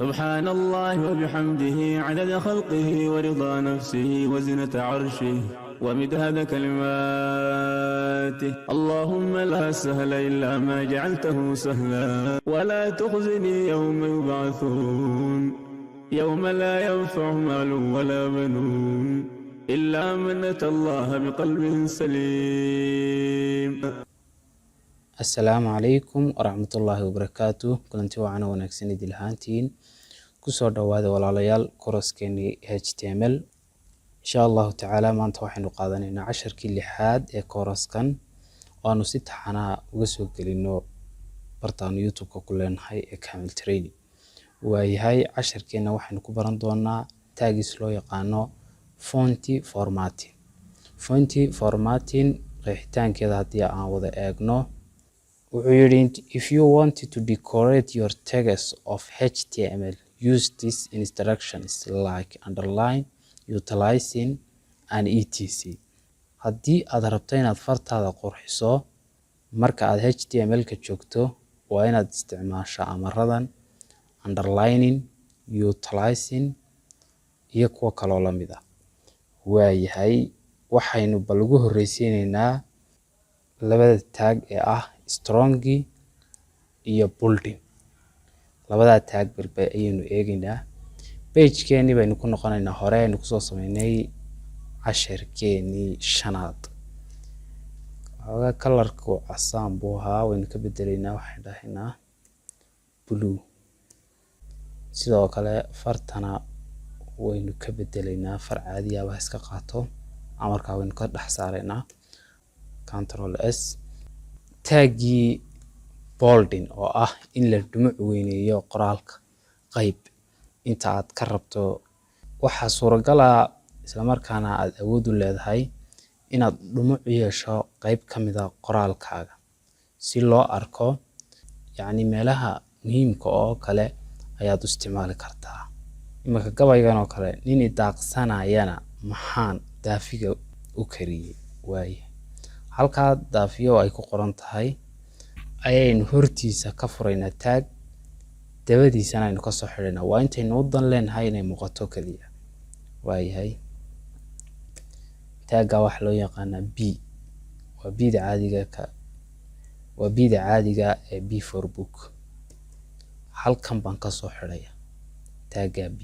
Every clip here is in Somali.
سبحان الله وبحمده عدد خلقه ورضا نفسه وزنة عرشه ومداد كلماته. اللهم لا سهل إلا ما جعلته سهلا ولا تخزني يوم يبعثون، يوم لا ينفع مال ولا بنون إلا من أتى الله بقلب سليم. Asalaamu calaykum waraxmatullaahi wabarakaatu. Kulanti wacan oo wanaagsan idil ahaantiin. Kusoo dhawaada, walaalayaal, koroskeenii HTML. Insha Allahu tacaala maanta waxaynu qaadanaynaa casharkii lixaad ee koroskan oo aanu si taxanaha uga soo gelino bartaanu YouTube-ka ku leenahay ee Kamil Training. Waayahay, casharkeena waxaynu ku baran doonaa tags loo yaqaano font formatting. Font formatting qeexitaankeeda haddii aan wada eegno, wuxuu yidhi: "If you want to decorate your text of HTML, use these instructions like underline, italicizing and etc." Haddii aad rabto inaad fartaada qurxiso marka aad HTML-ka joogto, waa inaad isticmaashaa amaradan: underlining, italicizing iyo kuwo kaloo la mid ah. Waayahay, waxaynu bal ugu horreysiineynaa labada tag ee ah strong iyo bolding. Labadaa tag balba ayaynu eegeynaa. Page-keenii baynu ku noqonaynaa hore aynu kusoo sameynay casharkeenii shanaad. Waxoogaa colorku casaan buu ahaa, waynu ka bedeleynaa, waxaynu dhahaynaa blue. Sidoo kale fartana waynu ka bedeleynaa, far caadiya ba iska qaato. Amarkaa waynu ka dhex saareynaa. Control S. Taggii bolding oo ah in la dhumuc weyneeyo qoraalka qayb inta aad ka rabto, waxaa suuragal ah isla markaana aad awood u leedahay inaad dhumuc u yeesho qayb ka mid ah qoraalkaaga si loo arko. Yacni meelaha muhiimka oo kale ayaad u isticmaali kartaa. Iminka gabaygan oo kale, "Nin i daaqsanayana maxaan daafiga u kariyey?" Waaye, halkaa daafiyo ay ku qoran tahay ayaynu hortiisa ka furaynaa tag, dabadiisana aynu kasoo xidhaynaa. Waa intaynu u dan leenahay inay muuqato keliya. Waayahay, tagga waxaa loo yaqaanaa b, waa b-da caadiga ka, waa b-da caadiga ee B for book. Halkan baan kasoo xidhaya tagga b.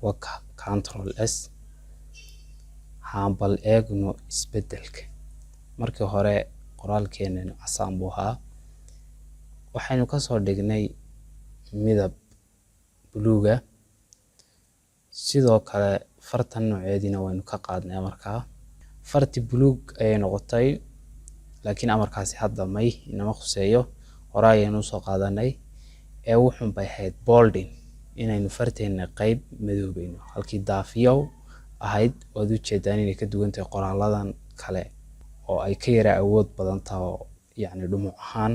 Waka, Control S. Haan bal eegno isbedelka. Markii hore qoraalkeenan casaan buu ahaa, waxaynu kasoo dhignay midab buluuga. Sidoo kale fartan nooceediina waynu ka qaadnay amarkaa, farti buluug ayay noqotay. Laakiin amarkaasi hadda may inama khuseeyo, hore ayaynu usoo qaadanay. Ee wuxuun bay ahayd bolding, inaynu farteena qayb madoobeyno halkii daafiyow ahayd. Waad ujeedaan inay ka duwan tahay qoraaladan kale oo ay ka yara awood badan tahay oo yacni dhumuc ahaan.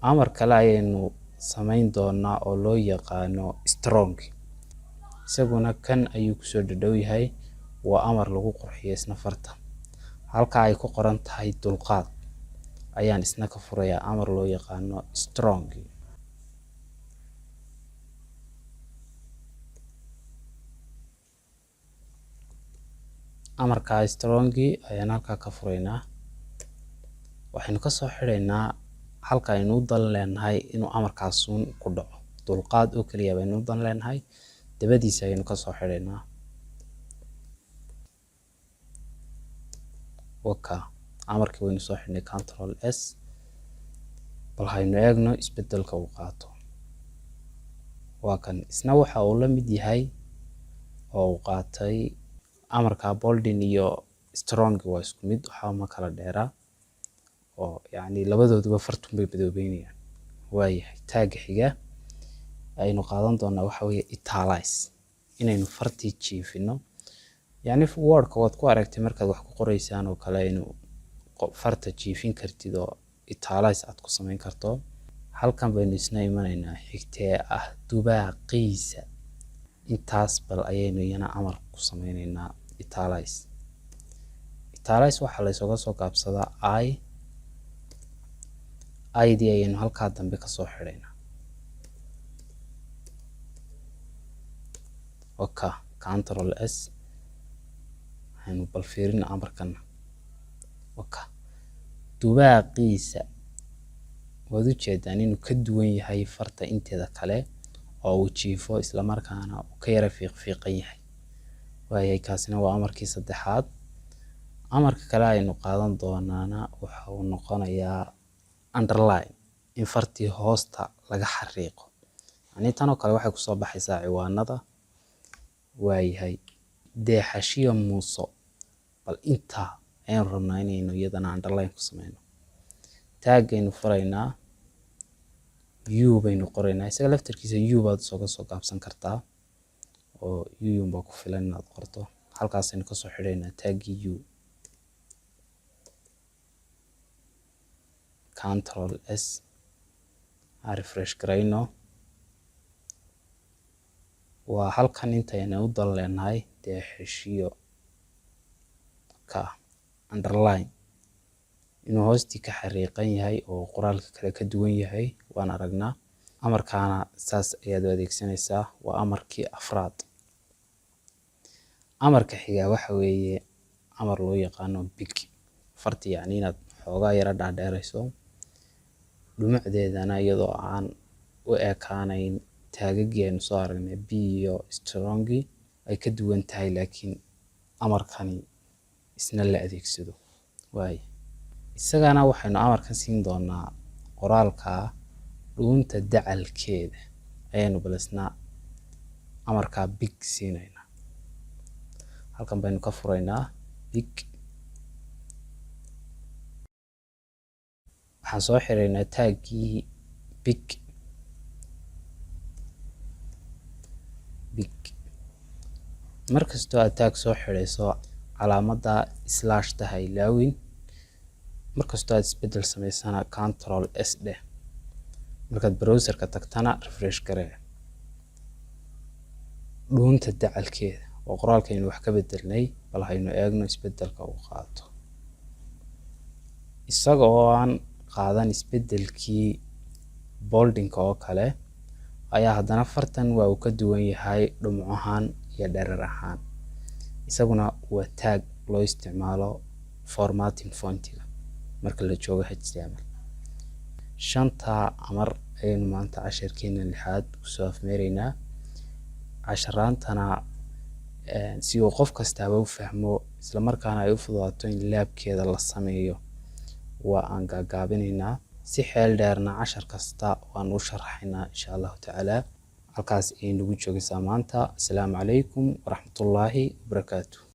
Amar kale ayaynu samayn doonaa oo loo yaqaano strong. Isaguna kan ayuu kusoo dhadhow yahay. Waa amar lagu qurxiyo isna farta. Halka ay ku qoran tahay "dulqaad" ayaan isna ka furayaa amar loo yaqaano strong. Amarka strong ayaan halkaa ka furaynaa. Waxaynu kasoo xidhaynaa halka aynu u dan leenahay inuu amarkaasuun ku dhaco. "Dulqaad" oo keliya baynu u dan leenahay, dabadiisa ayaynu kasoo xidhaynaa. Waka, amarkii waynu soo xidhnay. Control S. Bal haynu eegno isbedelka uu qaato. Waa kan, isna waxa uu la mid yahay oo uu qaatay amarka bolding iyo strong. Waa isku mid, waxba ma kala dheeraa oo yacni labadooduba fartun bay madoobeynayaan. Waayahay, tagga xiga aynu qaadan doonaa waxa weeye italize, inaynu fartii jiifino. Yacni Wordka waad ku aragtay markaad wax ku qoreysaan oo kale inuu farta jiifin kartid oo italize aad ku samayn karto. Halkan baynu isna imanaynaa xigtee ah "dubaaqiisa". Intaas bal ayaynu iyana amar ku sameyneynaa italize. Italize waxaa la isuga soo gaabsadaa I. Idii ayaynu halkaa dambe kasoo xidhaynaa. Waka Control S, waxaynu bal fiirina amarkana. Waka dubaaqiisa waad ujeedaan inuu ka duwan yahay farta inteeda kale oo uu jiifo, islamarkaana uu ka yara fiiqfiiqan yahay. Waayahay, kaasina waa amarkii saddexaad. Amarka kale aynu qaadan doonaana waxa uu noqonayaa underline, in fartii hoosta laga xariiqo. Yacni tan oo kale waxay kusoo baxaysaa ciwaanada. Waayahay, deexashiyo muuso, bal intaa ayaynu rabnaa inaynu iyadana underline ku sameyno. Tag-gaynu furaynaa, u baynu qoraynaa. Isaga laftarkiisa u baad sooga soo gaabsan kartaa oo u unbaa ku filan inaad qorto. Halkaasaynu kasoo xidhaynaa tag-gii u. Control S, aan refresh garayno. Waa halkan intaynu u dan leenahay deexashiyo ka underline inuu hoostii ka xariiqan yahay oo qoraalka kale ka duwan yahay waan aragnaa. Amarkaana saas ayaad u adeegsanaysaa. Waa amarkii afraad. Amarka xigaa waxa weeye amar loo yaqaano big farti, yacni inaad xoogaa yara dhaadheerayso dhumucdeedana, iyadoo aan u ekaanayn tag-gagii aynu soo aragnay p iyo strong ay ka duwan tahay, laakiin amarkani isna la adeegsado. Waay, isagana waxaynu amarkan siin doonaa qoraalka dhuunta dacalkeeda ayaynu bal isna amarkaa big siinaynaa. Halkan baynu ka furaynaa big, waxaan soo xiraynaa tag-gii big. Big, markastoo aad tag soo xidhayso, calaamadda slash ta ha ilaawin. Markastoo aad isbeddel samaysana Control S dheh. Markaad browserka tagtana refresh garee. Dhuunta dacalkeeda oo qoraalkaynu wax ka bedelnay, bal haynu eegno isbeddelka uu qaato. Isaga oo aan qaadan isbeddelkii boldinka oo kale ayaa haddana fartan waa uu ka duwan yahay dhumuc ahaan iyo dherer ahaan. Isaguna waa tag loo isticmaalo formatting fontiga marka la joogo HTML. Shantaa amar ayaynu maanta casharkeena lixaad kusoo afmeeraynaa. Casharaantana si uu qof kastaaba u fahmo, islamarkaana ay u fududaato in lab-keeda la sameeyo, waa aan gaagaabinaynaa. Si xeel dheerna cashar kasta waan u sharaxaynaa, insha Allahu tacaala. Halkaas ayay nagu joogaysaa maanta. Asalaamu calaykum waraxmatullaahi wabarakaatu.